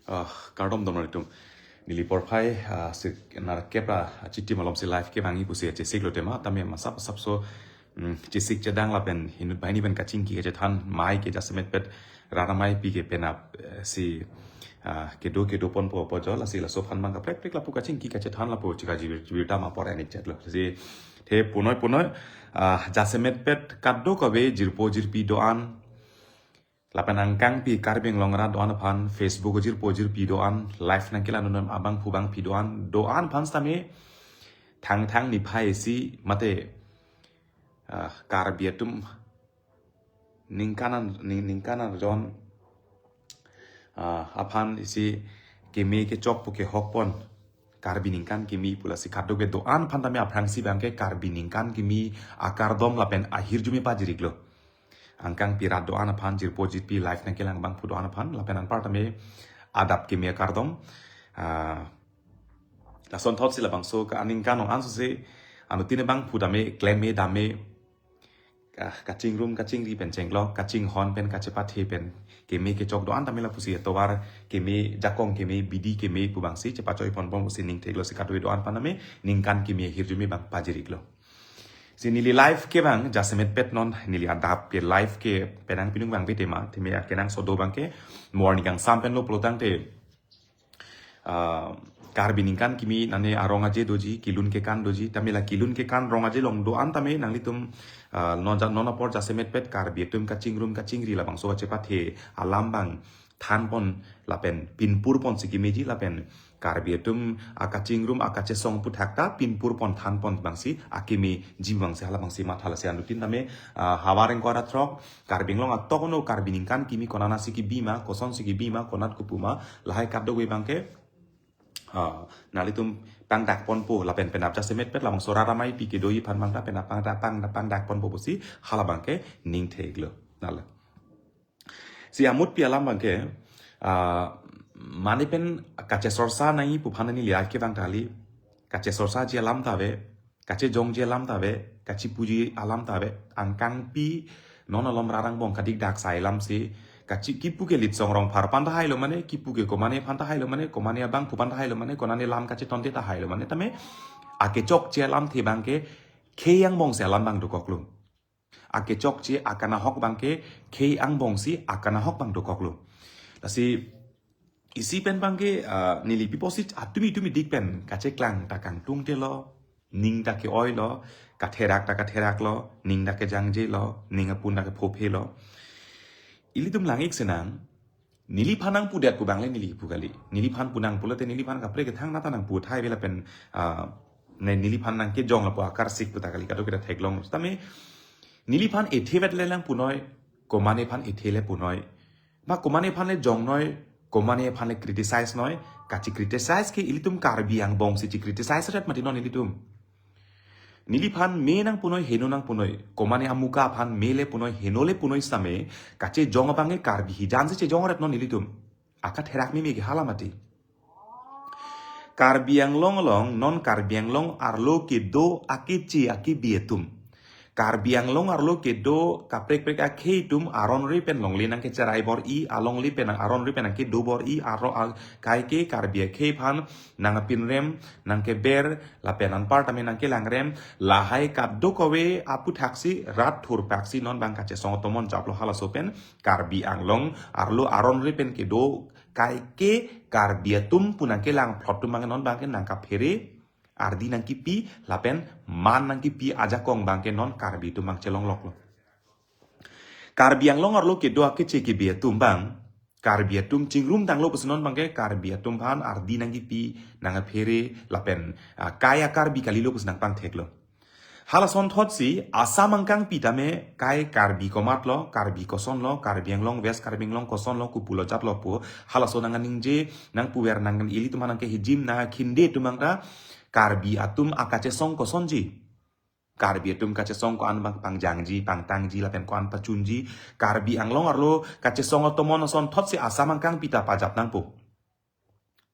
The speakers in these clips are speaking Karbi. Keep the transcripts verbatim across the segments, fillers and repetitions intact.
Ah, kardom dom nangtum. Neli porphai, ah, si narkep ra, ah, chiti malom si live kevangji pusi chesik lo tema, tame masap masap so, mm, chesik chedang lapen inut banghini pen kachingki kachethan, mai ke jasemet pet, rara mai pi ke penap, eh, si, ah, kedo kedo ponpo pojol, lasi laso aphan abang kaprek prek lapu kachingki kachethan lapu chika jibir, jibir tama apor enik chet lo. Si, the punoi punoi, ah, jasemet pet kadokave jirpo jirpi do-an, lapen angkangpi Karbi Anglong arat do-an aphan, Facebook jirpo jirpi do-an, live nangkelang non abangphu bangphi do-an, do-an aphan sitame thangthang niphai isi mate, ah, Karbi atum ningkan an, ning, ningkan arjon, ah, aphan isi keme kechok pu kehok pon, Karbi ningkan kimi pu lasi kadokave do-an aphan tame aphrangsi abangke Karbi ningkan kimi akardom lapen ahirjume pajir-iklo. Angkangpi rat do-an aphan, jirpo jirpi live nangkelang abangphu do-an aphan, lapen anpar tame adap keme akardom. Ah, lasonthot si labangso ka aningkan ong anso si anuttin abangphu tame klem-e dam-e, ah, kachingrum kachingri pen chenglok, kachinghon pen kachepathe pen keme kechok do-an tame lapusi atovar keme jakong keme bidi keme pu abangsi chepachoi ponbom pusi ning theklo si kadokave do-an aphan tame ningkan keme ahirjume abang pajir-iklo. Si neli live kevang jasemet pet non neli adap ke live ke penang pinung vangve tema, tame akenangsot do abangke morning kangsam pen lo pulotangte, ah, Karbi ningkan kimi nane arong aje doji, kelun kekan doji, tame la kelun kekan rong aje along do-an tame nanglitum, ah, non ja, non apor jasemet pet Karbi atum kachingrum kachingri labangso kachepathe alam abang than pon lapen pinpur ponsi kemeji lapen Karbi atum akachingrum akachesong aphuthak ta pinpur pon than pon abangsi akemeji abangsi hala abangsi matha lasi anuttin tame, ah, havar ingkoi ra throk Karbi Anglong atok ono Karbi ningkan kimi konatsi kebi ma, kosonsi kebi ma, konat kopu ma, lahai kadokave abangke, ah, nanglitum pangdak ponpo lapen penap jasemet pet labangso rara mai pi kedoji aphan abang ta penap pangdak pang, pangdak ponpo pusi hala abangke ning theklo. Nala. Si amutpi alam abangke, ah, mane pen kachesorsa nangji pu aphan neli live kevang kali, kachesorsaji alam ta ave, kachejongji alam ta ave, kachepuji alam ta ave, angkangpi non alom rarang bong kadik dak sai alam si, kachi kipu ke Litsong Rongphar aphan tahai lo mane, kipu ke komane aphan tahai lo mane, komane abangphu aphan tahai lo mane, konane lam kachetonte tahai lo mane, tame akechokche alamthe abangke khei angbong si alam abang dokoklo. Akechokche akanahok abangke khei angbong si akanahok abang dokoklo. Lasi isi pen abangke, ah, neli pi pusi atumi tumi dik pen kacheklang ta kangtungte lo, ning ta ke-oi lo, katherak ta katherak lo, ning ta kejangje lo, ning apun ta kephophe lo. Ilitum lang-ik sinang, neliphan nangpudet pu abang le neli pu kali. Neliphan pu nang pulote neliphan kaprek kethang nata nangpu thai ave lapen, ah, ne neliphan nangkejong lapu akarsik pu ta kali kadokave ta theklong. Tame neliphan ethe vet le lang punoi, komane aphan ethe le punoi. Ma komane aphan le jongnoi, komane aphan le criticize noi, kachi criticize ke ilitum Karbi angbong si chi criticize ret mati non ilitum. Neliphan me nangpunoi, heno nangpunoi, komane amuka aphan me le punoi, heno le punoi sitame, kachejong abangke Karbi hijan si chejong ret non ilitum. Akatherak meme ke hala mati. Karbi Anglong along, non Karbi Anglong arlo kedo akeche akebi atum. Karbi Anglong arlo kedo kaprek prek akhei atum aron ri pen longle nangkecherai bor-i, alongle pen aron ri pen nangkedo bor-i, aro a-, kaike Karbi akhei aphan nangpinrem, nangkeber, lapen anpar tame nangkelangrem, lahai kadokave aputhaksi rat thurpaksi non abang kachesong atomon japlo halaso pen, Karbi Anglong arlo aron ri pen kedo kaike Karbi atum pu nangkelang phlot atum abang non abangke nangkaphere, ardi nangkipi, lapen man nangkipi ajakong abangke non Karbi atum abang chelongloklo. Karbi Anglong arlo kedo akeche kebi atum abang, Karbi atum chingrum tanglo pusi non abangke Karbi atum aphan ardi nangkipi, nangkaphere, lapen, ah, kai a-Karbi kalilo pusi nangpangtheklo. Halasonthotsi Assam angkangpi tame kai Karbi komat lo, Karbi koson lo, Karbi Anglong, West Karbi Anglong koson lo, kopulo jat lo pu, halaso nangningje, nangpuver nang ilitum aphan nangkehijim, nangkhinde atum abang ta, Karbi atum akachesong kosonji. Karbi atum kachesong ko-an pang-, pangjangji, pangtangji, lapen ko-an pachunji. Karbi Anglong arlo kachesong atomon asonthotsi Assam angkangpi ta pajap nangpo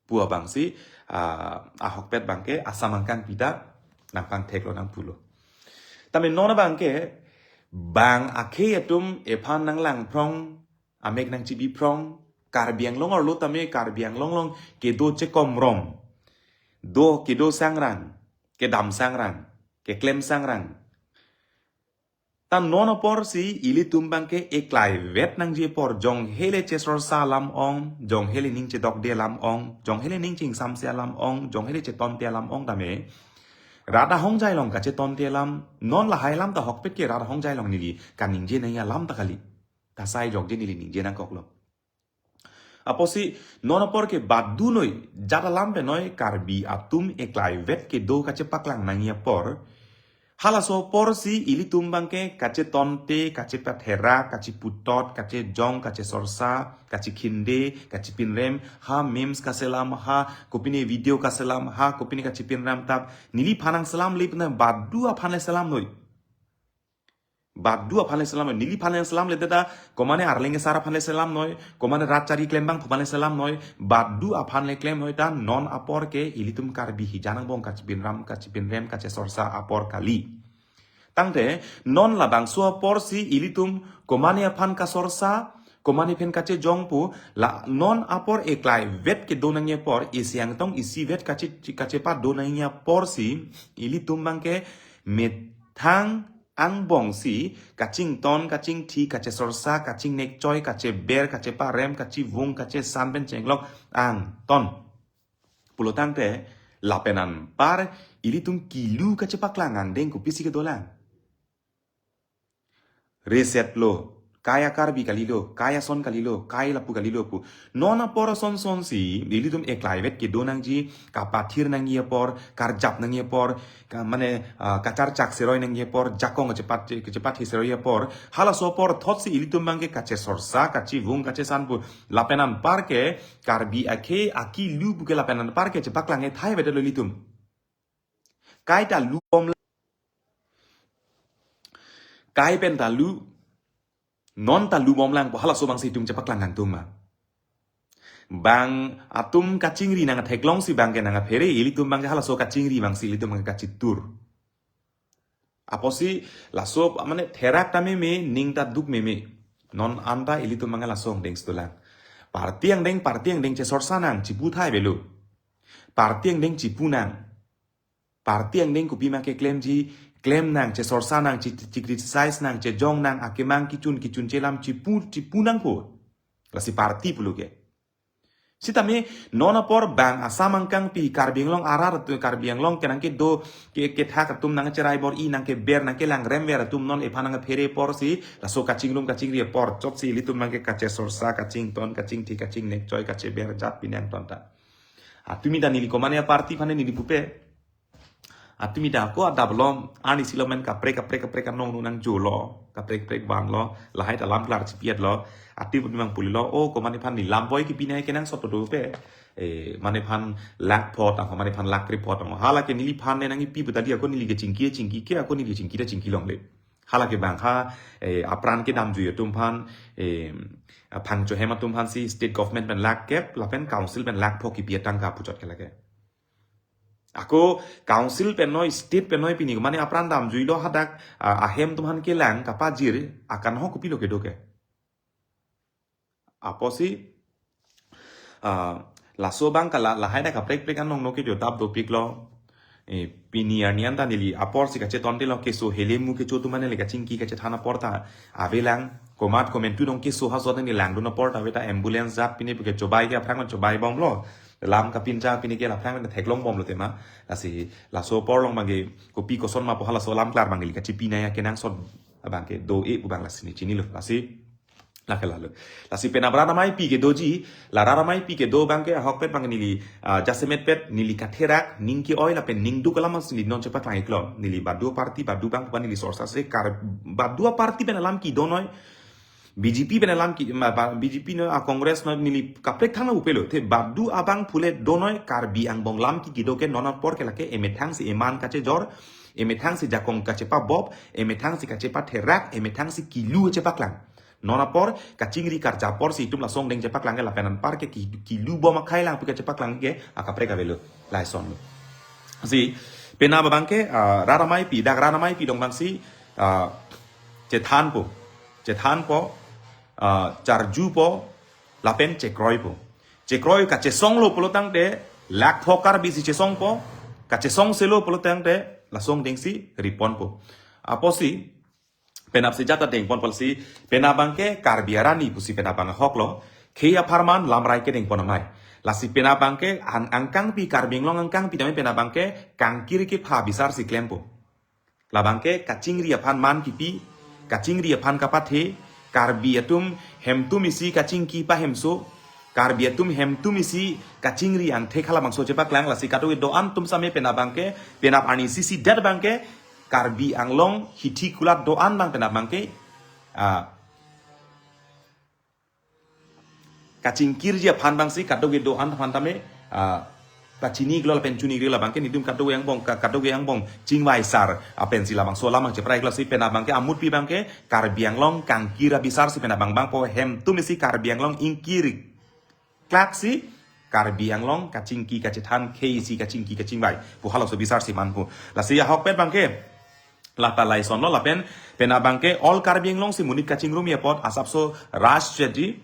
pu abangsi, ah, ahokpet abangke Assam angkangpi ta nangpangtheklo nangpulo. Tame non abangke bang akhei atum ephan nanglangphrong, amek nangchibiphrong, Karbi Anglong arlo tame Karbi Anglong along kedo chekomrom, do kedo sangrang, kedam sangrang, keklem sangrang. Ta non aporsi ilitum abangke eklaivet nangji apor, jonghele chesorsa alam ong, jonghele ning chedokde alam ong, jonghele ning chingsamse alam ong, jonghele chetonte alam ong tame rat ahongjai along kachetonte alam, non lahai alam ta ahokpet ke rat ahongjai along neli kaningje nangji alam ta kali. Ta sai jokje neli ningje nangkoklo. Apotsi non apor ke badunoi, jat alam penoi, Karbi atum eklaivet kedo kachepaklang nangji apor, halaso aporsi ilitum abangke kachetonte, kachepatherak, kacheputot, kachejong, kachesorsa, kachekhinde, kachepinrem, ha memes kaselam, ha kopine video kaselam, ha kopine kachepinrem tap, neliphan nangselamle pen badu aphan le selamnoi. Badu aphan le selamnoi, neliphan le selamle ta, komane arleng asar aphan le selamnoi, komane rat chari klembang aphan le selamnoi, badu aphan le klemnoi. Ta non apor ke ilitum Karbi hijan angbong kachepinrem, kachepinrem, kachesorsa apor kali. Tangte non labangso aporsi ilitum komane aphan kasorsa, komane pen kachejong pu, la non apor eklaivet kedo nangji apor, isi angtong isivet kache, kachepadon nangji aporsi ilitum abangke methang angbongsi kachington, kachingthi, kachesorsa, kachingnekchoi, kacheber, kacheparem, kachevung, kachesan pen chenglok angton. Pulo tangte lapen anpar ilitum kilu kachepaklang angdeng kopisi kedolang. Reset lo, kai a-Karbi kalilo, kai ason kalilo, kai lapu kalilo pu. Non apor asonsonsi ilitum eklaivet kedo nangji, kapathir nangji apor, karjap nangji apor, ka-, mane, ah, kacharchak seroi nangji apor, jakong kachepat, kachepathi seroi apor, halaso apor thotsi ilitum abangke kachesorsa, kachevung, kachesan pu. Lapen anpar ke Karbi akhei akilu pu ke lapen anpar ke chepaklang ethai avedetlo ilitum. Kai ta lubomlang. Kai pen ta lu. Non ta lubomlang pu halaso abangsi itum chepaklang kangtung ma. Bang atum kachingri nangtheklongsi abangke nangphere, ilitum abangke halaso kachingri abangsi ilitum abangke kachitur. Apotsi laso mane therak ta meme, ning ta duk meme. Non anta ilitum abangke laso angdeng sedolang. Party angdeng, party angdeng chesorsa nang, cheputhai avelo. Party angdeng chepu nang. Party angdeng kopima keklemji, klem nang, chesorsa nang, che, che criticize nang, chejong nang, akemang kechun, kechunche alam chepu, chepu nangpo. Lasi party pulo ke. Sitame non apor bang Assam angkangpi, Karbi Anglong arat atum, Karbi Anglong kenang kedo, ke, kethak atum nangcherai bor-i, nangkeber, nangkelangremver atum non ephan nangphere aporsi, laso kachingrum kachingri apor chotsi ilitum abangke kachesorsa, kachington, kachingthi, kachingnekchoi, kacheber jat pine angton ta. Atumi ta neli komane a-party aphan neli pupe. Atumi ta ako adap along, arnisi lo men kaprek, kaprek, kaprek anong nunang jolo, kaprek, kaprek vanlo, lahai ta lam klar chipiatlo, atumi mang pulilo, o komane aphan neli lam boi kepinai kenangsot dope. Eh, mane aphan lakh vote, ako mane aphan lakh krep vote, ako hala ke neliphan ne nangkipi pu ta di ako neli kechingki, chingki ke, ako neli chingki ta chingki longle. Hala ke bang ha, eh, apran kedamjui atum aphan, eh, phangcho hem atum aphansi state government pen lakh kep, lapen council pen lakh pho kipi atangka puchot ke lake. Ako council pen noi, state pen noi pini, mane apran damjuilo hadak, ah, ahem atum aphan kelang kapajir, akanghon kopilo kedo ke. Apotsi, ah, laso abang kala, lahai ta kaprek prek anong no kejo dap dopiklo. Eh, pini arni anta neli aporsi kachetondelo keso helemu kecho atum aphan le kachingki kachethan apor ta avelang, komat komentu dong keso ha sot neli langdun apor ta ave ta ambulance jat pine puke chobai ke aphrang chobai bomlo. Lam kapincha pine ke aphrang theklong bomlo tema. Lasi laso apor along abangke kopi koson ma pu halaso lam klar abangke neli kachipinai akenangsot abangke do-e pu abang lasi neli chinilo. Lasi lake lalo. Lasi pen apran ameipi ke doji, la rat ameipi kedo abangke ahokpet abang neli, ah, jasemetpet neli katherak, ning ke-oi lapen ning duk alam si neli non chepaklang iklo. Neli badu party, badu bang pu neli sorsa se kar, badu party pen alam kedo noi. B J P pen alam ke, ma, ba, B J P no, a Congress no neli kaprek thang na upelo. Te badu abang phule donoi Karbi angbong lam ke kedo ke non apor ke lake emethang si eman kachejor, emethang si jakong kachepabop, emethang si kachepatherak, emethang si kilu chepaklang. Non apor kachingri karja apor si itum lasongdeng chepaklang ke lapen anpar ke ki-, kilu bom akhai lang pu kachepaklang ke akaprek avelo. Lason lo. Si, penap abang ke, ah, rat ameipi, dak rat ameipi dong abang si, ah, chethanpo, chethanpo, ah, charjupo, lapen chekroipo. Chekroi kachesonglo pulo tangte, lakh pho Karbi si chesongpo, kachesongselo pulo tangte, lasongdeng si riponpo. Apotsi, penap si jata dengponpo lasi, penap abang ke Karbi arni pusi penap abang ahok lo, khei apharman lamrai ke dengpon amei. Lasi penap abang ke an-, angkangpi Karbi Anglong angkangpi tame penap abang ke kangkir kepha bisar si klempo. Labang ke kachingri aphan man kipi, kachingri aphan kapathe, Karbi atum hemtum isi kachingki pahemso, Karbi atum hemtum isi kachingri angthek halabangso chepaklang lasi kadokave do-an atum same penap abang ke, penap arni isi sidet abang ke, Karbi Anglong hithi kulat do-an abang penap abang ke, ah, kachingkirji aphan abang si kadokave do-an aphan tame, ah, pachini iklo lapen chuni iklo labang ke nelitum kadokave angbong ka-, kadokave angbong chingvai sar apen si labangso alam abang cheprai iklo si penap abang ke amutpi abang ke Karbi Anglong kangkir abisar si penap abang abang po hemtum isi Karbi Anglong ingkir klak si Karbi Anglong kachingki kachethan khei isi kachingki kachingvai pu halaso bisar si manpo. Lasi ahokpet abang ke lata lason lo lapen penap abang ke all Karbi Anglong si monit kachingrum apot asapso ras chedi,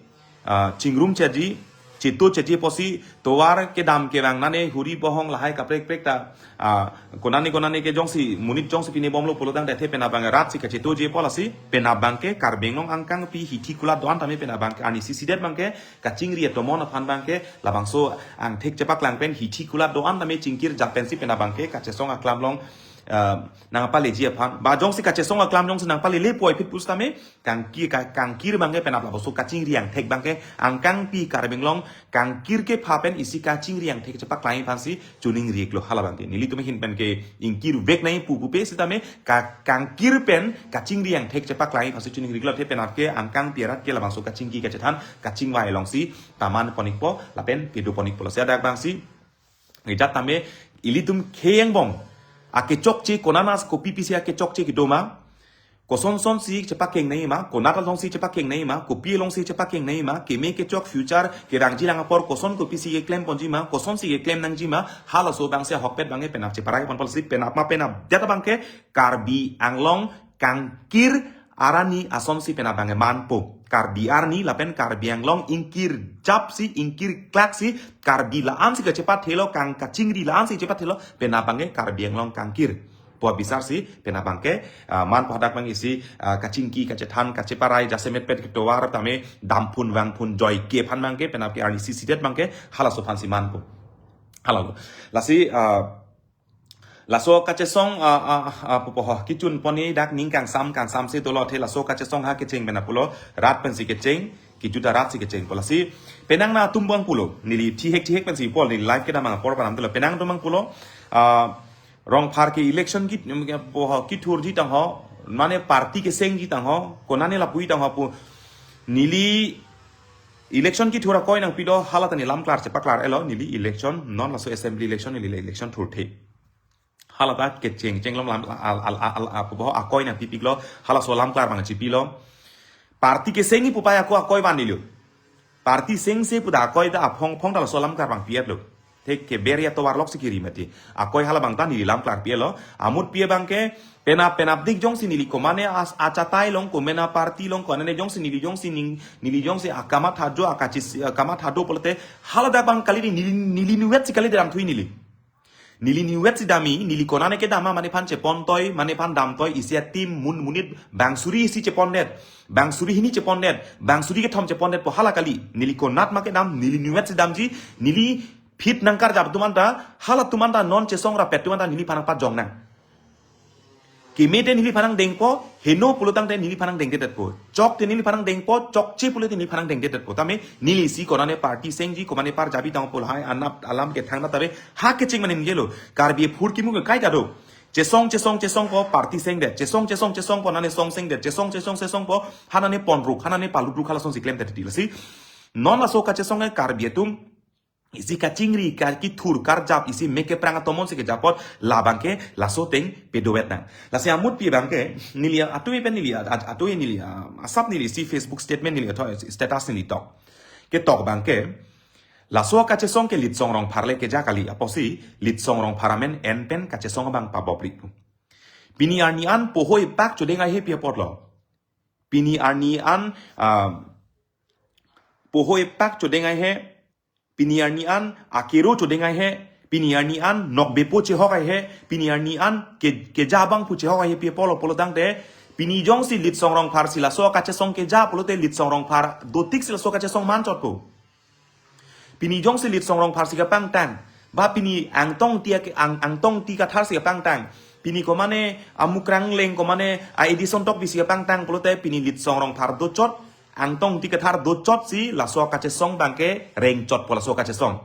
ah, chingrum chedi, chetu chedi apotsi tovar kedam kevang nane huri bohong lahai kaprek prek ta, ah, konane konane ke jongsi monit jongsi pine bomlo pulo tangte penap abang rat si kachetuji apot lasi penap abang ke Karbi Anglong angkangpi hithi kulat do-an tame penap abang ke arni isi sidet abang ke kachingri atomon aphan abang ke labangso angthek chepaklang pen hithi kulat do-an tame chingkir japen si penap abang ke kachesong aklam along, ah, nangpaleji aphan. Ba jongsi kachesong aklam jongsi nangpalele puvoiphit pusitame kangkir ka-, kangkir abang ke penap labangso kachingri angthek abang ke angkangpi Karbi Anglong kangkir kepha pen isi kachingri angthek chepaklang aphan si choningri iklo halabang ke. Nelitum ahin pen ke ingkirvek nangji pu pupe sitame ka-, kangkir pen kachingri angthek chepaklang aphan si choningri iklo te penap ke angkangpi arat ke labangso kachingki kachethan kachingvai along si taman pon ikpo lapen pedo pon ikpo lasi adak abang si. Ejat tame ilitum khei angbong akechokche konat as kopi pisi akechokche kedo ma? Koson son si chepakeng nangji ma, konat along si chepakeng nangji ma, kopi along si chepakeng nangji ma, keme kechok future kevangji lang apor koson kopisi keklem ponji ma, koson si keklem nangji ma, halaso abang si ahokpet abang ke penap cheparai ponpo lasi penap ma penap det abang ke Karbi Anglong kangkir arni ason si penap abang ke manpo. Karbi arni lapen Karbi Anglong ingkir jap si ingkir klak si Karbi la-an si kachepathelo kang kachingri la-an si chepathelo penap abang ke Karbi Anglong kangkir pu abisar si penap abang ke, ah, manpo hadak abang isi, ah, kachingki kachethan kacheparai jasemet pet ketovar tame damphun vangphun joike aphan abang ke penap ke arni isi sidet abang ke halaso aphan si manpo. Halalo. Lasi, ah, laso kachesong, ah, ah, ah, pupo ho kichun pon ni dak ning kangsam kangsam si dolo the laso kachesong ha kecheng penap pulo rat pensi kecheng, kijuta rat si kecheng pulo si penang na atum abang pulo neli thihek thihek pensi pulo neli live kedam abang apor panam pulo penang atum abang pulo, ah, Rongphar ke election kit, boho kithurji tangho, mane party kesengji tangho, konane lapuji tangho pu. Neli election kithur akoi nangpi do, hala ta neli lam klar chepaklar iklo, neli election, non laso assembly election, neli election thurthe. Hala ta kecheng chenglom lam, al, al, al, al, al, boho akoi nangpipiklo, halaso lam klar abang chipilo. Party kesengji pu pai ako akoi van neliyo. Party sengse pu ta akoi ta aphong phong ta laso lam klar abang pi-etlo. Thek ke beria tovar lok si kiri mati. Akoi halabang ta neli lam klar pi-etlo. Amutpi abang ke penap penapdik jongsi neli komane as achatai along komane party along konane jongsi neli jongsi ning neli jongsi akamatha do akachis, akamatha do pulote haladak abang kali neli neli niwet si kali damthui neli. Neli niwet si damji, neli konane kedam ma mane aphan chepontoi, mane aphan damtoi, isi atim mun monit bang suri isi chepondet, bang suri hini chepondet, bang suri kethom chepondet pu hala kali. Neli konat ma kedam, neli niwet si damji, neli phit nangkarjap atum anta, hala atum anta non chesong rapet atum anta neliphan nangpajong nang. Keme te neliphan nangdengpo, heno pulo tangte neliphan nangdengdetpo. Chok te neliphan nangdengpo, chokche pulo te neliphan nangdengdetpo. Tame neli isi konane party sengji, komane par jabi tangpo lahai anap alam kethang na tabe, ha kecheng mane ningje lo. Karbi aphurkimo ke kaita do. Chesong, chesong, chesongpo party sengdet. Chesong, chesong, chesongpo nane song sengdet. Chesong, chesong, chesongpo hanane ponruk, hanane palutruk, halasonsi klemdet titi lasi. Non laso kachesong ke Karbi atum isi kachingri, ka-, kethur, karjap, isi mek keprang atomon si kejapot, labang ke laso ateng pedovek nang. Lasi amutpi abang ke, neli atui pen neli, at-, at-, atui neli, ah, asap neli isi Facebook statement neli, atau status neli tok. Ketok abang ke, laso kachesong ke Litsong Rongphar le keja kali, apotsi Litsong Rongphar amen en pen kachesong abang pabopri. Pini arni an poho epak chodeng ai he pi apotlo. Pini arni an, ah, poho epak chodeng ai he, pini arni an akero chodeng ai he, pini arni an nokbepo chehok ai he, pini arni an ke, keja abang pu chehok ai he pi apotlo pulotangte, pini jongsi Litsong Rongphar si laso kachesong keja pulote Litsong Rongphar dotik si laso kachesong manchotpo. Pini jongsi Litsong Rongphar si kapangtang, ba pini Angtong Ingti ak-, Ang-, Angtong Ingti Kathar si kapangtang, pini komane Amukrang Engleng, komane a Edison Tokbi si kapangtang pulote pini Litsong Rongphar dochot, Angtong Ingti Kathar dochotsi laso kachesong abang ke rengchotpo laso kachesong.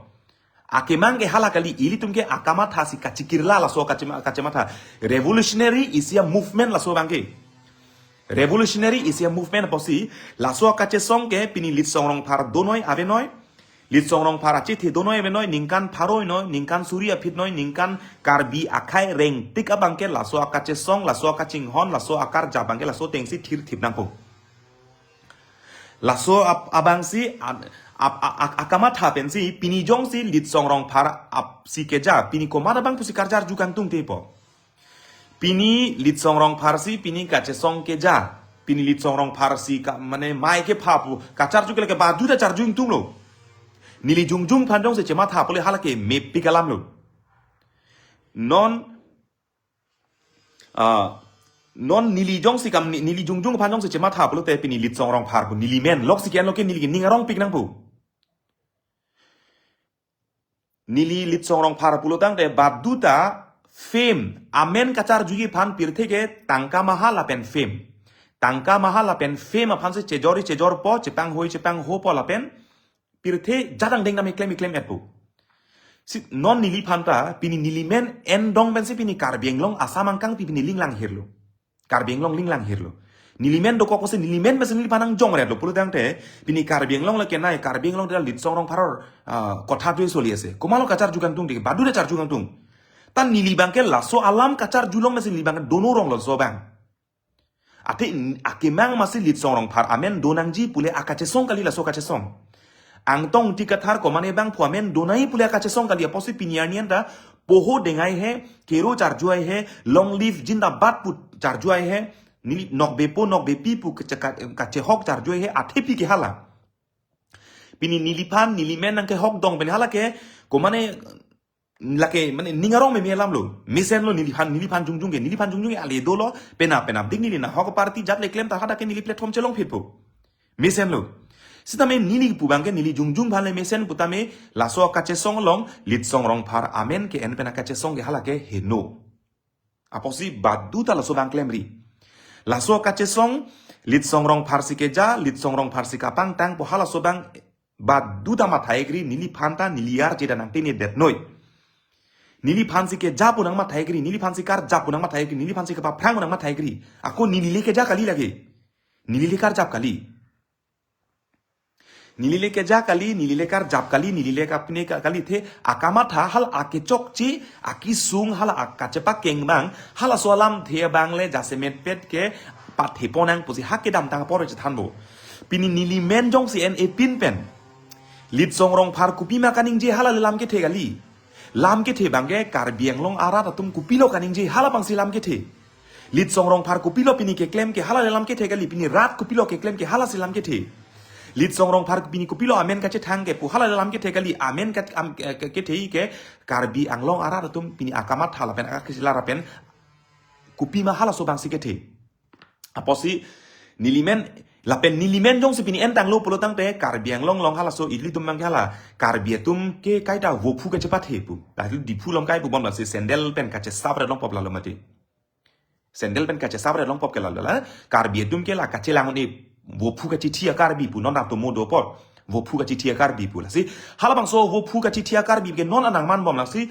Akemang ke hala kali, ilitum ke akamatha si kachikirla laso kachema-, kachematha. Revolutionary isi a-movement laso abang ke. Revolutionary isi a-movement apotsi, laso kachesong ke pini Litsong Rongphar donoi avenoi, Litsong Rongphar achethe donoi avenoi, ningkan pharo noi, ningkan suri aphi noi, ningkan Karbi akhei rengtik abang ke laso akachesong, laso akachinghon, laso akarjap abang ke laso atengsi thirthip nangpo. Laso ap-, abangsi, an-, ap-, a-, a-, akamatha pensi, pini jongsi Litsong Rongphar ap si keja, pini komat abang pusi karja arju kangtungtepo. Pini Litsong Rongphar si pini kachesong keja. Pini Litsong Rongphar si ka, mane mai kepha pu kacharju ke lake baduta charju ingtunglo. Neli jongjung aphan jongsi chematha pule hala ke mepik alamlo. Non, ah, non neli jongsi kam ni-, neli jongjung aphan jongsi chematha pulote pini Litsong Rongphar pu neli men lok si ke-enlo ke neli ke ning arongpik nangpo. Neli Litsong Rongphar pulotangte baduta fame, amen kacharjuji aphan pirthe ke tangka maha lapen fame. Tangka maha lapen fame aphansi chejori chejorpo, chepanghui chepanghopo lapen pirthe jadang dengdam eklem eklem etpo. Si non neliphan ta, pini neli men endong pensi pini Karbi Anglong Assam angkang pi pini linglang hirlo. Karbi Anglong linglang hirlo. Neli men dokok pusi neli men pensi neliphan nangjongretlo pulotangte, pini Karbi Anglong le kenai, Karbi Anglong dela Litsong Rongphar, ah, kotha dui soli ase. Komatlo kacharju kangtung dei, baduta charju kangtung. Ta neli abang ke laso alam kacharjulong pensi neli abang dono ronglo laso abang. Athe n-, akemang masi Litsong Rongphar amen donangji pule akachesong kali laso kachesong. Angtong Ingti Kathar komane bangphu amen donai pule akachesong kali apotsi pini arni an ta poho deng ai he, kero charju ai he, long live jindabad pu charju ai he, neli nokbepo nokbepi pu kache-, ka-, kachehok charju ai he, athe pi ke hala. Pini neliphan, neli men nangkehok dong pen hala ke, komane lake, mane ning arong meme alamlo. Mesenlo neliphan, neliphan jongjung ke, neliphan jongjung ke ale dolo, penap penapdik neli nahok party jat le klem ta hadak ke neli platform chelongphitpo. Mesenlo. Sitame neli pu abang ke neli jongjung aphan le mesen putame laso kachesong along Litsong Rongphar amen ke-en pen akachesong ke hala ke heno. Apotsi baduta laso abang klemri. Laso kachesong Litsong Rongphar si keja, Litsong Rongphar si kapangtang pu halaso abang baduta matha-ikri, neliphan ta neli arje ta nangtene detnoi. Neliphan si keja pu nangmatha-ikri, neliphan si karjap pu nangmatha-ikri, neliphan si kepaphrang pu nangmatha-ikri. Ako neli le keja kali lake. Neli le karjap kali. Neli le keja kali, neli le karjap kali, neli le kapine ka-, kali the, akamatha hala akechokche, akesung hala ak-, kachepakeng abang, halaso alamthe abang le jasemetpet ke pathepon nang pusi ha kedamtang apor chethanpo. Pini neli men jongsi en-e pin pen Litsong Rongphar kopima kaningje hala le lam kethe kali. Lam kethe abang ke Karbi Anglong arat atum kopilo kaningje hala abangsi lam kethe. Litsong Rongphar kopilo pini keklem ke hala le lam kethe kali, pini rat kopilo keklem ke halasi lam kethe. Litsong Rongphar pini kopilo amen kachethang ke pu hala le lam kethe kali, amen kat-, am-, ke-, ke-, kethe ke Karbi Anglong arat atum pini akamatha lapen akakisila lapen kopima halaso abangsi kethe. Apotsi neli men, lapen neli men jongsi pini entanglo pulotangte Karbi Anglong along halaso ilitum abang ke hala Karbi atum ke kaita vophu kachepathe pu. Lahelo Diphu along kai pubom lasi sandal pen kachesap re longpop lalo mati. Sandal pen kachesap re longpop ke lalo la. Karbi atum ke la kachelang un-e vophu kachithi a-Karbi pu non atomo dopot. Vophu kachithi a-Karbi pu lasi. Halabangso vophu kachithi a-Karbi ke non anang manbom lasi.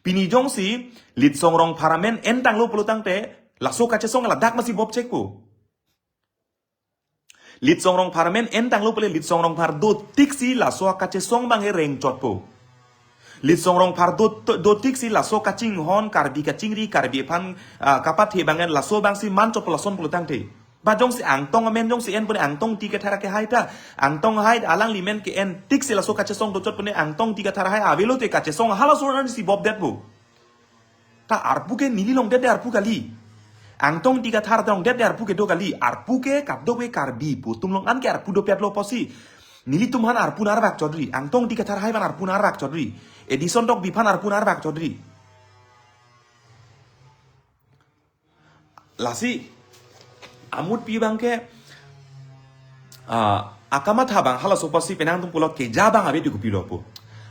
Pini jongsi Litsong Rongphar amen entanglo pulo tangte, laso kachesong ladak masi bop chek po. Litsong Rongphar amen entanglo pule Litsong Rongphar dotiksi laso kachesong abang he rengchot po. Litsong Rongphar do, dotiksi laso kachinghon, Karbi kachingri, Karbi aphan, ah, kapathe abang en laso abangsi manchot po lason pulo tangte. Ba jongsi Angtong amen jongsi en pune Angtong Ingti Kathar akehai ta. Angtong hai alangli amen ke-en tiksi laso kachesong dochot pune Angtong Ingti Kathar hai avelo te kachesong halaso ansi bop det po. Ta arpu ke neli longdet de arpu kali. Angtong Ingti Kathar ta longdet de arpu kedo kali. Arpu ke kadokave Karbi pu atum along an ke arpu dopetlo pusi. Nelitum aphan arpu narbak chodri. Angtong Ingti Kathar hai aphan arpu narbak chodri. Edison Tokbi aphan arpu narbak chodri. Lasi amutpi abang ke, ah, akamatha abang halaso pusi penang atum pulo keja abang ave di kopilo po.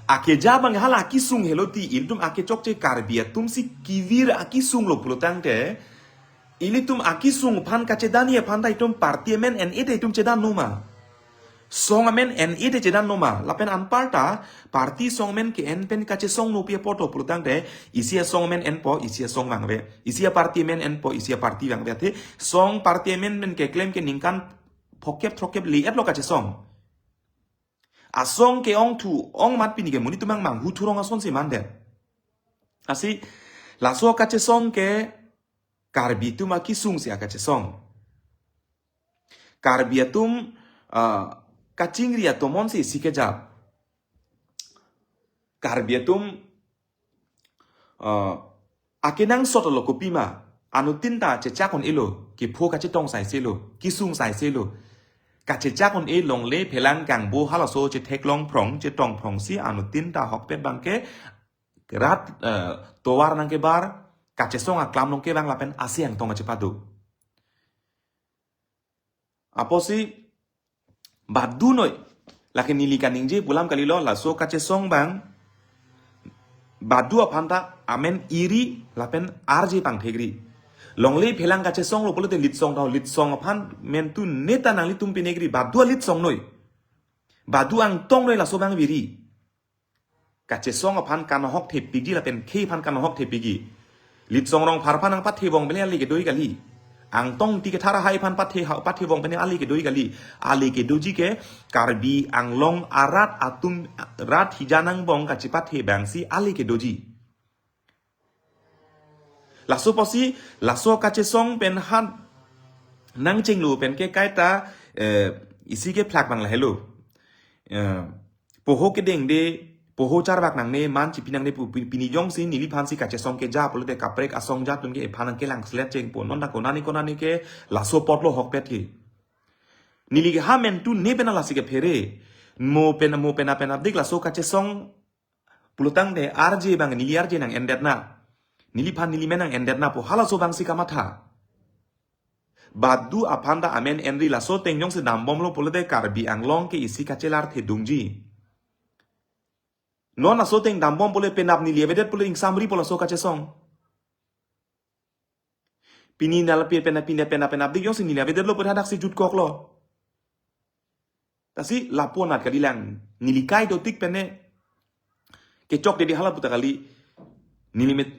Akeja abang hala akesung helo ti ilitum akechokche Karbi atumsi kevir akesung lo pulo tangte, ilitum akesung aphan kachedani aphan ta itum party amen en-e te itum chedan noma. Song amen en-e te chedan noma. Lapen anparta party song amen ke-en pen kachesong nopi apoto pulo tangte, isi asong amen enpo, isi asong vangve. Isi aparty amen enpo, isi aparty vangve. Athe song party amen men keklem ke ningkan phokep throkkep le-etlo kachesong. Asong ke-ongthu ongmat pini ke monit atum mang manghu thurong asonsi mandet. Lasi laso kachesong ke Karbi atum akesungsi akachesong. Karbi atum, ah, kachingri atomonsi isi kejap. Karbi atum, ah, akenangsot lo kopima, anuttin ta chechak un-elo, kepho kachetong saiselo, kesung saiselo. Kachechak un-e longle phelang kangbo halaso chetheklong phrong, chetong phrongsi anuttin ta ahokpet abang ke rat, eh, tovar nangkebar, kachesong aklam nangkevang lapen ase Angtong kachepado. Apotsi badu noi, lake neli kaningje pu alam kalilo, laso kachesong abang badu aphan ta amen iri lapen arje pangthekri. Longle phelang kachesong lo pulote Litsong ta Litsong aphan amen tu neta nanglitum pinekri, badu Litsong noi. Badu Angtong noi laso abang viri. Kachesong aphan kanahok thepikji lapen khei aphan kanahok thepikji. Litsong Rongphar aphan nangpathevong pene ale kedoi kali. Angtong Ingti Kathar hai aphan pathe ha, pathevong pene ale kedoi kali. Ale kedoji ke Karbi Anglong arat atum rat hijan angbong kachepathe abangsi ale kedoji. Laso pusi, laso kachesong pen han nangchenglo pen ke kaita, eh, isi kephlak abang lahelo. Eh, poho kedengde, poho charvak nangne, man chipi nangne pu, pi, pini jongsi neliphansi kachesong keja pulote kaprek asong ja atum ke ephan nangkelang slet chengpo, non ta konani konani ke laso apotlo ahokpet ke. Neli ke ha amen tu ne pen lasi kephere. Mo pen, mo pen apen adik laso kachesong pulo tangte arje abang neli arje nang-endetna. Neliphan neli amen nang-endetna pu halaso abangsi kamatha. Badu aphan ta amen enri, laso ateng jongsi dambomlo pulote Karbi Anglong ke isi kachelar thedungji. Non laso ateng dambom pule penap neli avedet pule ingsamri po laso kachesong. Pini nal pi pena pina pena pena dik jongsi neli avedetlo pura hadaksi jutkoklo. Lasi lapu anat kalilang, neli kai dotik pene kechokde di hala puta kali, neli met,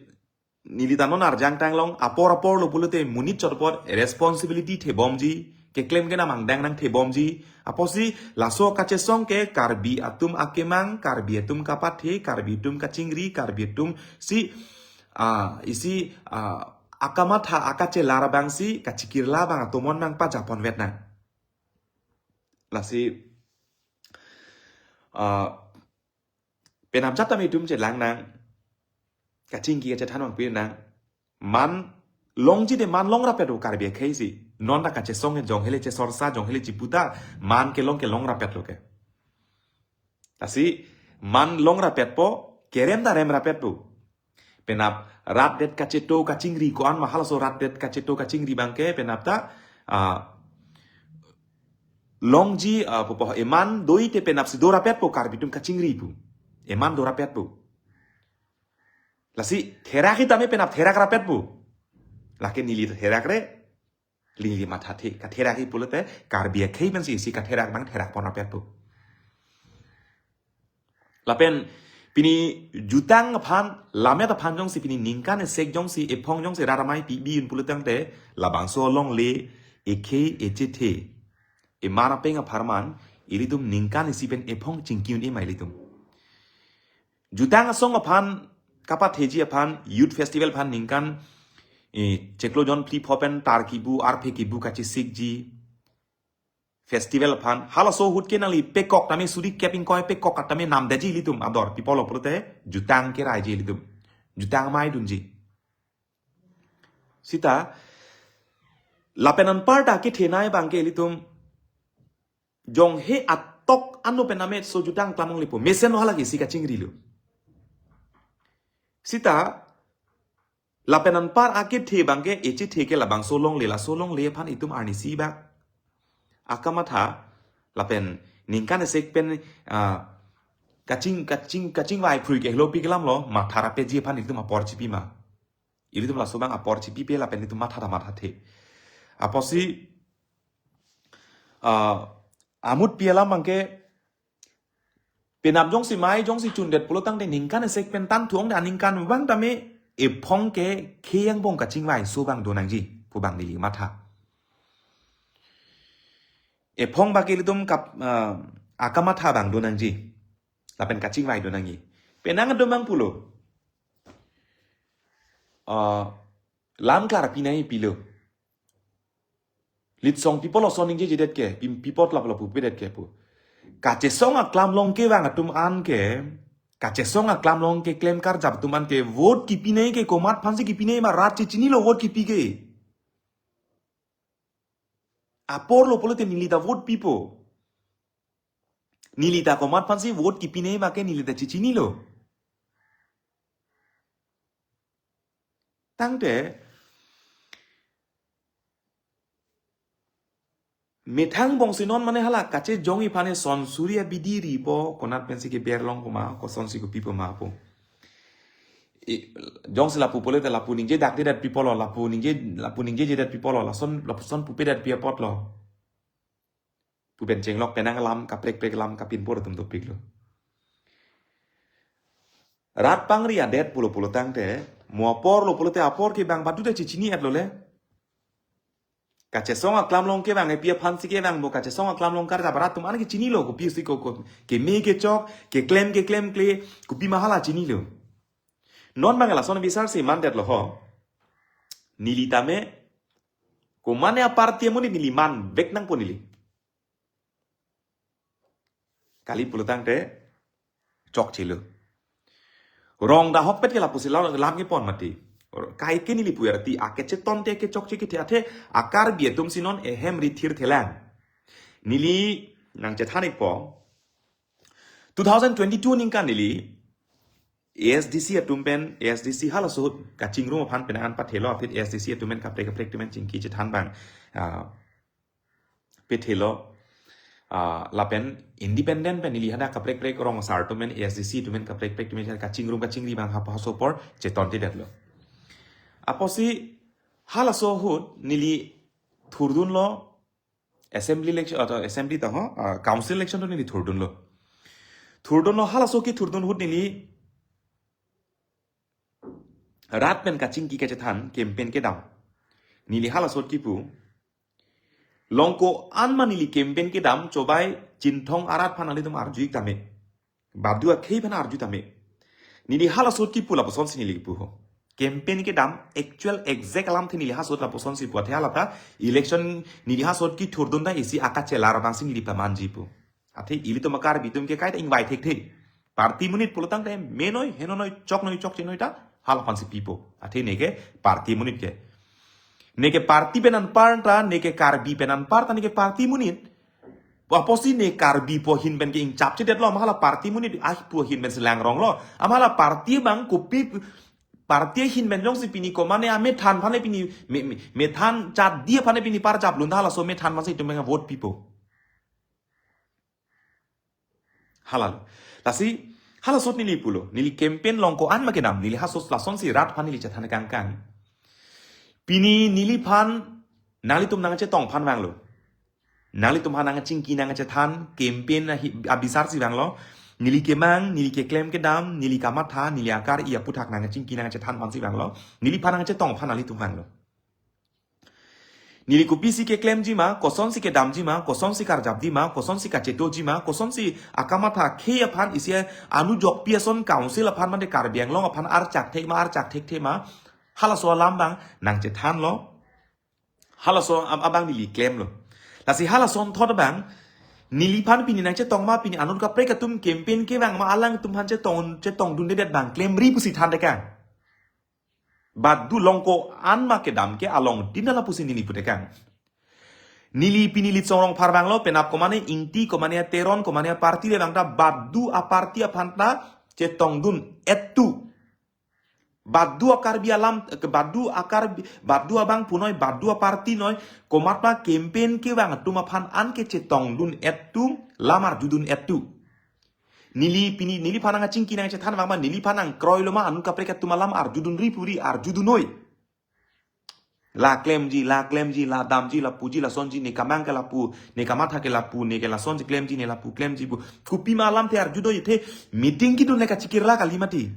neli ta non arjang tanglong, apor apor lo pulote monit chot apot responsibility thebomji, keklem kenam angdeng nangthebomji. Apotsi laso kachesong ke Karbi atum akemang, Karbi atum kapathe, Karbi atum kachingri, Karbi atum si, ah, isi, ah, akamatha akachelar abangsi kachikirla abang atomon nangpajaponvet nang. Lasi, ah, penap jat tame itum chelang nang, kachingki kachethan abang pi nang, man longji te man longrapet o Karbi akhei si. Non ta kachesong e jong hele chesorsa, jong hele chiputa, man kelong kelongrapetlo ke. Lasi man longrapet po, kerem ta remrapet po. Penap rat det kacheto kachingri ko-an ma halaso rat det kacheto kachingri abang ke penap ta, ah, longji, ah, pupo eman doi te penapsi dorapet po Karbi atum kachingri pu. Eman dorapet po. Lasi therak hi tame penap therak rapet po. Lake neli therak re, neli mathathe, katherak hi pulote Karbi akhei pensi isi katherak abang therak pon rapet po. Lapen Pini jutang aphan, lammet aphan jongsi pini ningkan esek jongsi ephong jongsi rat amei pi bi un pulo tangte, labangso alongle, ekhei echethe, emar apeng apharman, ilitum ningkan isi pen ephong chingki un-e ma ilitum. Jutang asong aphan, kapatheji aphan, youth festival aphan ningkan, eh, chiklo jon phli pho pen tar kibu, arphe kibu kachesikji. Festival aphan, halaso ahut ke nangli pekok tame suri kep ingkoi pekok tame namdeji ilitum ador, pi apotlo pulote, jutang keraiji ilitum. Jutang amei dunji. Sita, lapen anparta kethenei abangke ilitum, jong he atok anu pen ametso jutang klamlonglepo. Mesen lo hala ke isi kachingrilo. Sita, lapen anpar akethe abangke echethe ke labangso alongle, laso alongle aphan itum arnisi bak akamatha, lapen ningkan esek pen, ah, kaching, kaching, kachingvai phrui ke helo pi kelam lo, matha rapji aphan itum apor chipi ma. Ilitum laso abang apor chipipe lapen itum matha ta mathathe. Apotsi, ah, amut pi alam abangke, penap jongsi mei jongsi chundet pulo tangte ningkan esek pen tan thu-ong de aningkan abang tame ephong ke khei angbong kachingvaiso abang do nangji pu abang neli matha. Ephong abangke ilitum kap, ah, akamatha abang do nangji. Lapen kachingvai do nangji. Penang do mang pulo. Ah, lam klar pinei pilo. Litsong pi apotlo ason ningjejedet ke, pi, pi apotlo pupedet ke pu. Kachesong aklam along kevang atum an ke, kachesong aklam along keklem karjap atum an ke, vote kipinei ke komat aphansi kipinei ma rat chechinilo vote kipi ke. Aporlo pulote neli ta vote pipo. Neli ta komat aphansi vote kipinei ma ke neli ta chechinilo. Tangte, methang bongsi non mane hala kachejongji aphan eson suri abidi ripo, konat pensi keber longpo ma, kosonsi kopipo ma pu. I, jongsi lapu pulote lapu ningjedakdedet pi apotlo, lapu ningje, lapu ningjejedet pi apotlo, lason, lapuson pupedet pi apotlo. Pu pen chenglok penang alam, kaprek prek alam, kapinpor atum dopiklo. Rat pangri adet pulo pulo tangte, mo aporlo pulote apor ke bang badu ta chechini-etlo le. Kachesong aklam along kevang epi aphansi kevang bo, kachesong aklam along karjap rat atum an ke chinilo, kopisi ko, ko, keme kechok, keklem keklem kle, kopi ma hala chinilo. Non abang lason bisarsi mandetlo ho. Neli tame, komane aparty amonit neli manvek nangpo neli. Kali pulo tangte, chokchelo. Rong dak ahokpet ke lapusi lam, lam kepon mati. Kaike neli pu arti, akechetonte kechokche kethe athe, a-Karbi atumsi non ehem rithir thelang. Neli nangchethan-ikpo, two thousand twenty-two aningkan neli, A S D C atum pen, A S D C halaso ahut kachingrum aphan penang an pathelo, aphi A S D C atum pen kaprek kaprek atum pen chingki chethan abang, ah, pathelo, ah, lapen independent pen neli hadak kaprek kaprek rong asar atum pen, A S D C atum pen kaprek kaprek atum pen kachingrum kachingri abang hap haso apor chetonte detlo. Apotsi halaso ahut neli thurdunlo, assembly election, atau assembly ta ho, ah, council election to neli thurdunlo. Thurdunlo, halaso kethurdun ahut neli rat pen kachingki kachethan, campaign kedam. Neli halaso ahut kipu, longko-an ma neli campaign kedam, chobai Chinthong arat aphan nanglitum arju-ik tame. Badu akhei aphan arju tame. Neli halaso ahut kipu lapusonsi neli kipu ho. Campaign kedam, actual exact alamthe neli halaso ahut lapusonsi pu athe hala ta election neli halaso ahut kethurdun ta isi akachelar abangsi neli pamanji pu. Athe ilitum a-Karbi atum ke kaita ingvai thekthe. Party amonit pulo tangte menoi, henonoi, choknoi, chokchenoi ta hala aphansi pipo. Athe neke party amonit ke. Neke party pen anparta, neke Karbi pen anparta, neke party amonit. Apotsi ne Karbi pu ahin pen ke ingchapchedetlo, ma hala party amonit, ah, pu ahin pensi langronglo. Ma hala party abang kopi, party ahin pen jongsi pini komane amethan aphan pini, me, me, methan chadi aphan pini parjap lun ta halaso amethan aphansi itum abang vote pipo. Halalo. Lasi, halaso ahut neli pulo. Neli campaign longko-an ma kedam. Neli halaso ahut lasonsi rat aphan neli chethan kangkang. Pini neliphan nanglitum nangchetong aphan vanglo. Nanglitum aphan nangchingki nangchethan campaign ahi-, abisarsi vanglo. Neli kemang, neli keklem kedam, neli kamatha, neli akar-i aputhak nangchingki nangchethan aphansi vanglo. Neliphan nangchetong aphan nanglitum vanglo. Neli kopisi keklemji ma, kosonsi kedamji ma, kosonsi karjapji ma, kosonsi kachetoji ma, kosonsi akamatha khei aphan isi anujokpi ason council aphan mate Karbi Anglong aphan archak thek ma, archak thekthe ma. Halaso alam abang nangchethanlo. Halaso ab-, abang neli klemlo. Lasi halason thot abang, neliphan pini nangchetong ma, pini anut kaprek atum campaign kevang ma alangtum aphan chetong, chetongdundedet abang klemri pusi thantekang. Badu longko an ma kedam ke along din ala pusi neli putekang. Neli pini Litsong Rongphar vanglo, penap komane Ingti, komane Teron, komane party le vangta badu a party aphan ta chetongdun-ettu. Badu a Karbi alam, ke badu a Karbi, badu abang punoi, badu a party noi, komat ma campaign kevang atum aphan anke chetongdun-ettu, lam arjudun-ettu. Neli pini, neliphan nangchingki nangchethan vang ma, neliphan nangkroilo ma, anut kaprek atum alam arjudunri puri, arjudun noi. La klemji, la klemji, la damji, la puji, la sonji, ne kemang ke lapu, ne kamatha ke lapu, ne ke lasonji klemji, ne lapu klemji pu. Kopima alamthe arjudun-ethe, meeting kedun le kachikirla kali mati.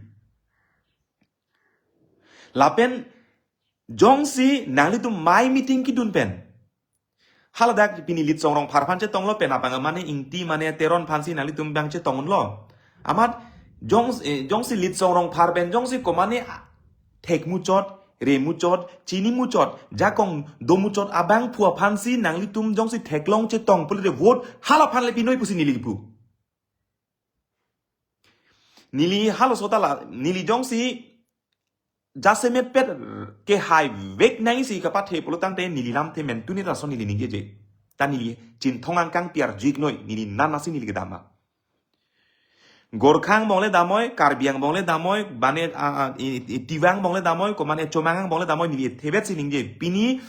Lapen jongsi nanglitum mai meeting kedun pen, haladak pini Litsong Rongphar aphan chetonglo, penap abang mane Ingti mane Teron aphansi nanglitum abang chetongdunlo. Amat jong, eh, jongsi Litsong Rongphar pen jongsi komane a-, thek muchot, re muchot, chini muchot, jakong do muchot abangphu aphansi nanglitum jongsi theklong chetong pulote vote hala aphan le pinoi pusi neli kipu. Neli halaso ta la, neli jongsi jasemet pet kehai vek nangsi kapathe pulotangte neli lamthe mentuni lason neli ningjeje. Ta neli Chinthong angkang pi arju-ik noi, neli nana si neli kedam ma. Gorkha angbong le damnoi, Karbi angbong le damnoi, mane, a, a, i, i, Tiwa angbong le damnoi, komane Chomang angbong le damnoi, neli thevet si ningje. Pini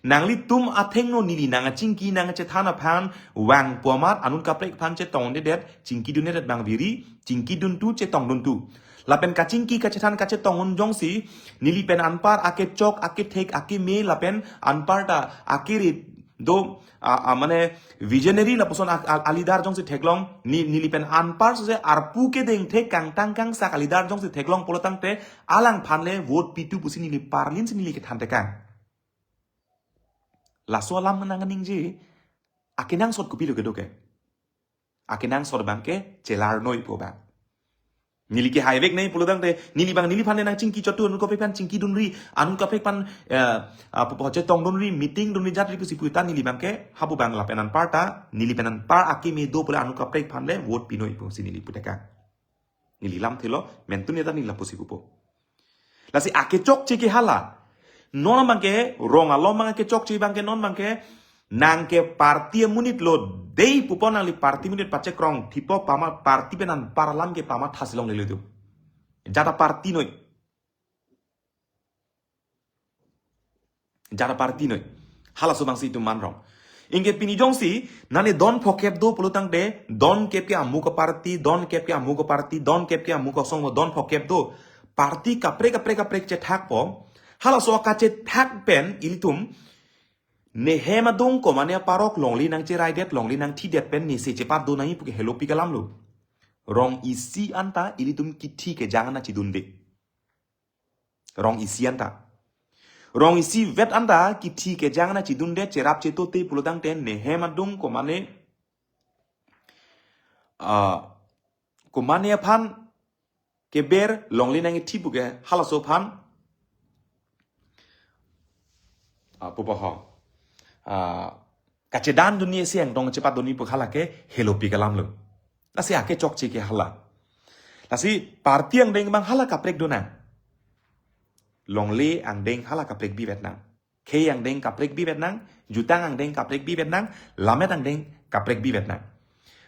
nanglitum athengno neli nangchingki nangchethan aphan vangpo amat anut kaprek aphan chetongdedet, chingkidundedet abang viri, chingkiduntu, chetongduntu. Lapen kachingki kachethan kachetongdun jongsi, neli pen anpar akechok, akethek, akeme, lapen anparta akere do, a, a, mane visionary lapuson a, a, a leader jongsi theklong, ne, neli pen anpar sose arpu kedengthek kangtang kangsak a leader jongsi theklong pulotangte alangphan le vote pitu pusi neli parlin si neli kethantekang. Laso alam nangkaningje, akenangsot kopilo kedo ke. Akenangsot abang ke chelar noi pu abang. Neli kehai vek nai pulotangte, neli abang neliphan le nangchingki chotdun, anut kaprek aphan chingkidunri, anut kaprek aphan, eh, ah, pu, pu, chetongdunri, meeting dunri jatri pusi pu ta neli abang ke, hapu abang lapen anparta, neli pen anpar akeme do pule anut kaprek aphan le vote pinoi pusi neli putekang. Neli lamthelo, mentuni ta neli lapusi pupo. Lasi akechokche ke hala. Non abang ke, rong along abang akechokche abang ke non abang ke, nang ke party amonit lo dei pupo, nangli party amonit pachekrong thipo pu amat party pen anpar alam ke pu amat thasi longlelo tu. Jat a party noi. Jat a party noi. Halaso abangsi itum manrong. Anke pini jongsi, nane don phokep do pulotangte, don kep ke amuk a party, don kep ke amuk a party, don kep ke amuk asong, don phokep do. Party kaprek kaprek kaprek chethakpo. Halaso kachethak pen ilitum, ne hem adung komane aparok longle nangcheraidet, longle nangthidet pen ne se chepatdun nangji pu ke helopi ke alam lo. Rong isi anta ilitum kithi kejang nangchidunde. Rong isi anta. Rong isi vet anta kithi kejang nangchidunde, cherap chetote pulotangte ne hem adung komane, ah, komane aphan keber longle nangkithi pu ke halaso aphan, ah, pupo ho. Ah, kachedandunji isi angdong chepatdunji pu hala ke helopi ke alam lo. Lasi akechokche ke hala. Lasi party angdeng abang hala kaprek do nang. Longle angdeng hala kaprek bivet nang. Khei angdeng kaprek bivet nang, jutang angdeng kaprek bivet nang, lammet angdeng kaprek bivet nang.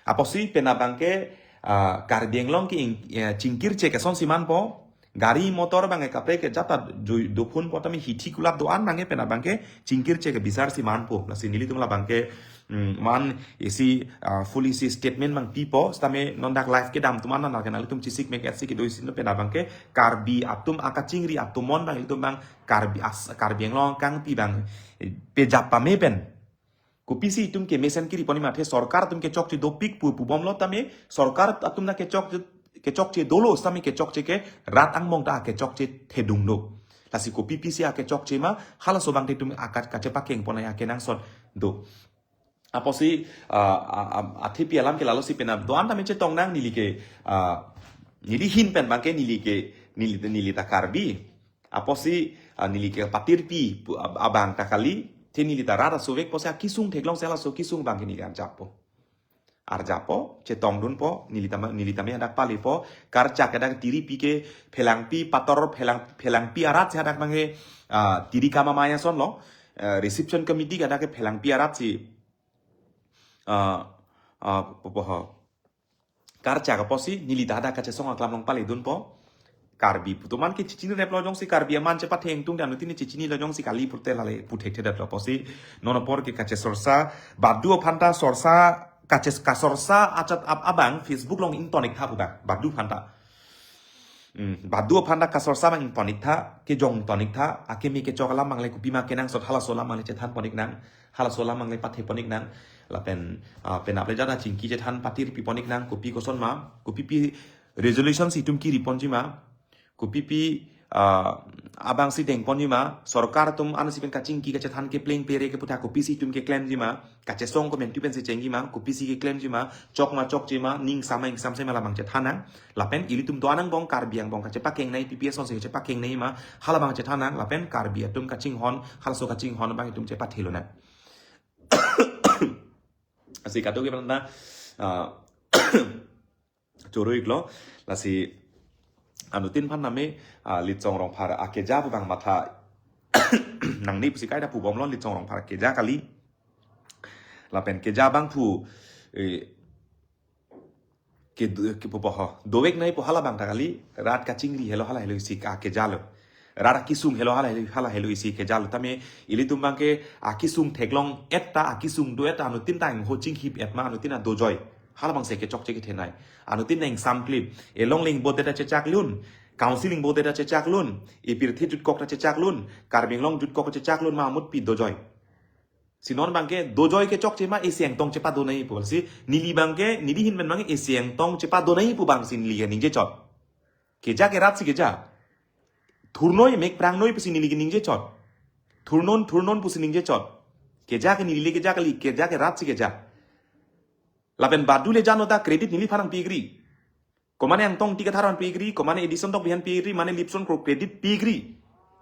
Apotsi penap abang ke, ah, Karbi Anglong ke ing-, eh, chingkirche ke asonsi manpo, gari motor abang ke kaprek ke jat ta ju-, dophunpo tame hithi kulat do-an abang ke penap abang ke chingkirche ke bisarsi manpo. Lasi nelitum labang ke, mm, man isi, ah, full isi statement abang pipo, sitame non dak live kedam atum an nang ke nanglitum chesik mek etsi kedo isi no penap abang ke Karbi atum akachingri atum mon abang ilitum abang Karbi as-, Karbi Anglong kangpi abang, eh, pejap pame pen. Kopisi itum kemesen kiri ponji ma, athe sorkar atum kechokche dopik pu pubomlo tame, sorkar atum ta kechok, kechokche dolo tame kechokche ke rat angbong ta kechokche thedung do. Lasi kopi pisi akechokche ma, halaso abang te itum akat kachepakeng pon akenangsot do. Apotsi, ah, ah, ah, athe pi alam ke lalosi penap. Do-an tame chetong nang neli ke, ah, neli ahin pen abang ke neli ke, neli, neli ta Karbi. Apotsi, ah, neli ke patirpi pu ab-, abang ta kali, te neli ta rat asovek apotsi akesung theklongsi halaso kesung abang ke neli arjappo. Arjappo, chetongdunpo, neli tame, neli tame hadak palepo, karchak hadak tiripi ke phelangpi pator, phelang, phelangpi arat si hadak abang ke, ah, tiri kama maya sonlo, eh, reception committee hadak ke phelangpi arat si, ah, ah, popo ho. Karchak apotsi, neli ta hadak kachesong aklam along paledunpo. Karbi pu atum an ke chechinireplo jongsi Karbi aman chepathengtung dan utin chechinilo jongsi kali pute lale puthekthedetlo apotsi. Non apor ke kachesorsa, badu aphan ta sorsa, kaches-, kasorsa achat ab-, abang Facebook along ingtonik tha pu abang, badu aphan ta. Hmm, badu aphan ta kasorsa abang ingtonik tha, kejong tonik tha, akeme kechok alam abang le kopi ma kenangsot halaso alam abang le chethan ponik nang, halaso alam abang le pathe ponik nang, lapen, ah, penap le jada chingki chethan patirpi ponik nang, kopi koson ma, kopi pi resolution si itum kiri ponji ma, kopi pi, ah, abang si deng ponji ma, sorkar atum ansi pen kachingki kachethan kepleng pere ke putha kopisi itum keklemji ma, kachesong komantu pensi chengji ma, kopisi keklemji ma, chok ma chokche ma, ning sama ingsam se ma labang chethan nang, lapen ilitum do-an angbong Karbi angbong kachepakeng nai, P P S onsi kachepakeng nai ma, halabang chethan nang, lapen Karbi atum kachinghon, halaso kachinghon abang itum chepathelo nang. Lasi kadokave aphan ta, ah, choro-iklo, lasi anuttin aphan tame, ah, Litsong Rongphar akeja pu abang matha nangne pusi kaita pubomlo, Litsong Rongphar akeja kali. Lapen keja abang pu, eh, ke, ke popo ho, dovek nai pu halabang ta kali, rat kachingri helo hala helo isi akejalo. Rat akesung helo hala helo, hala helo isi kejalo. Tame ilitum abang ke akesung theklong et ta, akesung do et ta, anuttin ta ingho chinghip et ma, anuttin ta dojoi. Halabang si kechokche kethenei. Anuttin ta ingsamklip. Elongle ingbo det ta chechaklun. Council ingbo det ta chechaklun. Epirthe jutkok ta chechaklun. Karbi Anglong jutkok chechaklun ma amutpi dojoi. Si non abang ke dojoi kechokche ma isi ingtong chepadonei pu. Lasi neli abang ke, neli ahin pen abang ke isi ingtong chepadonei pu abang si neli kaningje chot. Keja ke rat si keja. Thurnoi mek prangnoi pusi neli kaningje chot. Thurnon, thurnon pusi ningje chot. Keja ke neli le keja kali, keja ke rat si keja. Lapen badu le jano ta credit neliphan nangpikri. Komane Angtong Ingti Kathar aphan pikri, komane Edison Tokbi aphan pikri, mane Lipson Kro credit pikri.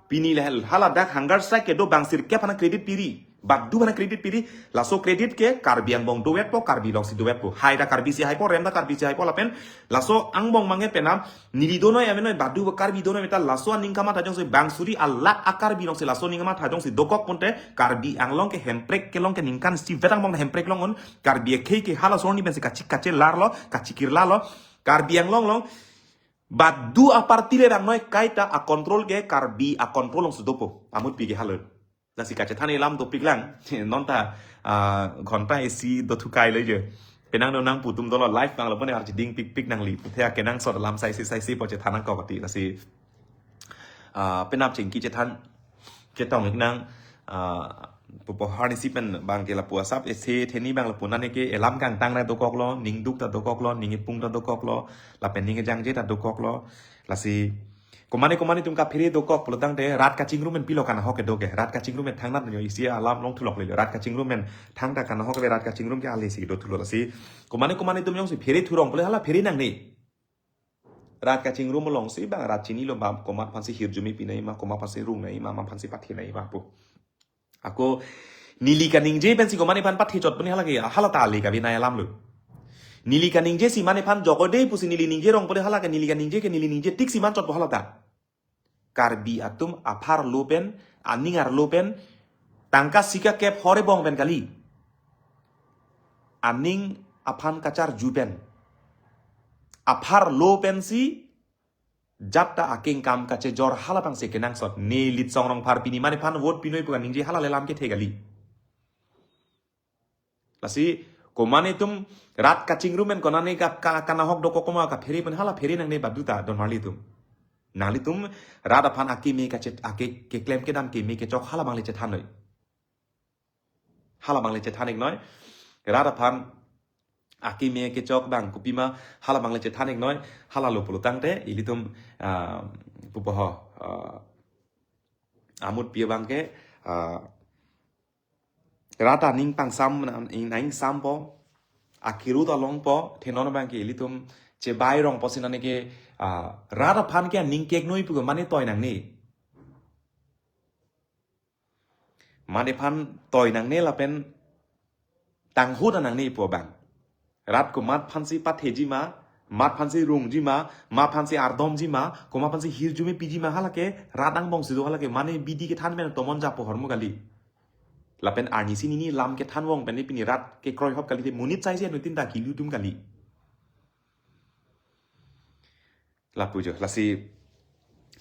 Pini le hel, hala dak hunger strike kedo bang sirkep aphan credit piri. Badu aphan credit piri, laso credit ke Karbi angbong dovetpo, Karbi Anglong si dovetpo. Hai ta Karbi si haipo, rem ta Karbi si haipo lapen. Laso angbong abang ke penap, neli donoi amenoi badu Karbi donoi meta laso aning kamatha jongsi bang suri alak a Karbi Anglong si laso aning kamatha jongsi dokok pute, Karbi Anglong ke Hemprek kelong ke ningkan isi vet angbong Hemprek long un, Karbi akhei ke halaso arni pensi kachik kachelarlo, kachikirlalo. Karbi Anglong along badu aparty le bang noi kaita acontrol ke Karbi acontrol alongsi dopo. Amutpi ke halo. Lasi kachethan alam dopiklang. Non ta, ah, ghonta isi dothukai lo je. Penang do nangpu atum dolo live abang lapu ne archiding pikpik nangli. Puthe akenangsot alam saisi saisi pu chethan nangkok ati. Lasi, ah, penap chingki chethan chetong-ik nang, ah, popo arnisi pen abang ke lapu asap ese theni abang lapu nane ke alam kangtang ta dokoklo, ningduk ta dokoklo, ning ipung ta dokoklo, lapen ning ejangje ta dokoklo. Lasi komane komane atum kaphere dokok pulotangte rat kachingrum pen pilo kanahok kedo ke, rat kachingrum pen thangnat nyo isi alam longthuloklelo, rat kachingrum pen thangta kanahok ke rat kachingrum ke ale si dothulo. Lasi komane komane atum jongsi phere thurong pule hala phere nangne. Rat kachingrum alongsi bang rat chinilo bang komat aphansi hirjume pinei ma, komat aphansi rungnei ma, ma aphansi pathenei ma pu. Ako neli kaningje pensi komane aphan pathe chot puni hala ke, hala ta ale kabi nai alam lo. Neli kaningje si mane aphan jokode pusi neli ningje rong pule hala ke, neli kaningje ke neli ningje tik si man chotpo hala ta. Karbi atum aphar lo pen, aning arlo pen, tangka sika kep hore bong pen kali. Aning aphan kacharju pen. Aphar lo pensi jat ta akengkam kachejor hala abang si kenangsot. Ne Litsong Rongphar pini mane aphan vote pinoi pu kaningje hala le alam kethe kali. Lasi komane atum rat kachingrum pen konane ka, ka, kanahok dokok koma kaphere pen hala phere nangne badu ta don marli atum. Nanglitum rat aphan akeme kachet, ake keklem kedam keme kechok hala abang le chethan noi. Hala abang le chethan-iknoi. Rat aphan akeme kechok abang kopima hala abang le chethan-iknoi. Hala lo pulo tangte ilitum, ah, pupo ho, ah, amutpi abang ke, ah, rat aning pangsam, aning sampo, akirut alongpo, the non abang ke ilitum chebai rongpo si nane ke, ah, rat aphan ke aning keknoi pu ke mane toi nangne. Mane aphan toi nangne lapen tanghut nangne pu abang. Rat komat aphansi patheji ma, mat aphansi rungji ma, mat aphansi ardomji ma, komat aphansi hirjume piji ma, hala ke rat angbong si do, hala ke mane bidi kethan pen tomon japo hormu kali. Lapen arnisi nini lam kethan vong pen pini rat kekroihop kali te monit saisi anuttin ta kili atum kali. Lapu jo, lasi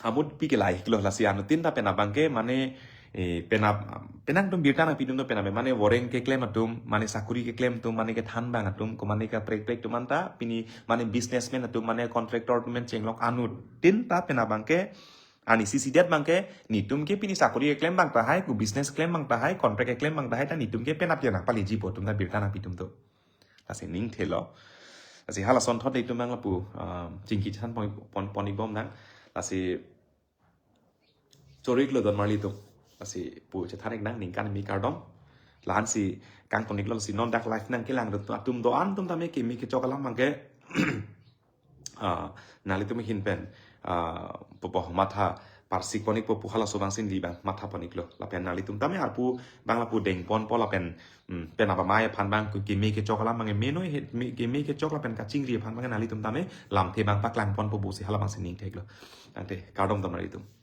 amutpi ke lahei-iklo, lasi anuttin ta penap abang ke mane, eh, penap, penang atum birta nangpitum do penap, mane voreng keklem atum, mane sakuri keklem atum, mane kethan abang atum, ko mane kaprek prek atum anta, pini mane businessman atum, mane contractor atum pen chenglok anuttin ta penap abang ke, arnisi sidet abang ke, netum ke pini sakuri keklem abang tahai, ko business keklem abang tahai, contract keklem abang tahai, ta netum ke penap ya nangpaleji po atum ta birta nangpitum do. Lasi ning thelo. Lasi hala asonthot itum abang lapu, um, chingki chethan pon, pon, pon-ik bom nang. Lasi choro-iklo don marli atum. Lasi pu chethan-ik nang ningkan kimi kardom. Lahensi kangton-iklo, lasi non dak live nangkelang atum do-an atum tame keme kechok alam abang ke, ah, nanglitum ahin pen, ah, pupo matha parsik pon-ikpo pu halaso abang si neli abang matha pon-iklo. Lapen nanglitum tame arpu abang lapu deng ponpo lapen, hmm, penap amei aphan abang ke keme kechok alam abang ke menoi he, me, keme kechok lapen kachingri aphan abang nanglitum tame lamthe abang paklang ponpo pusi hala abang si ning thek-iklo. Tangte kardom don marli atum.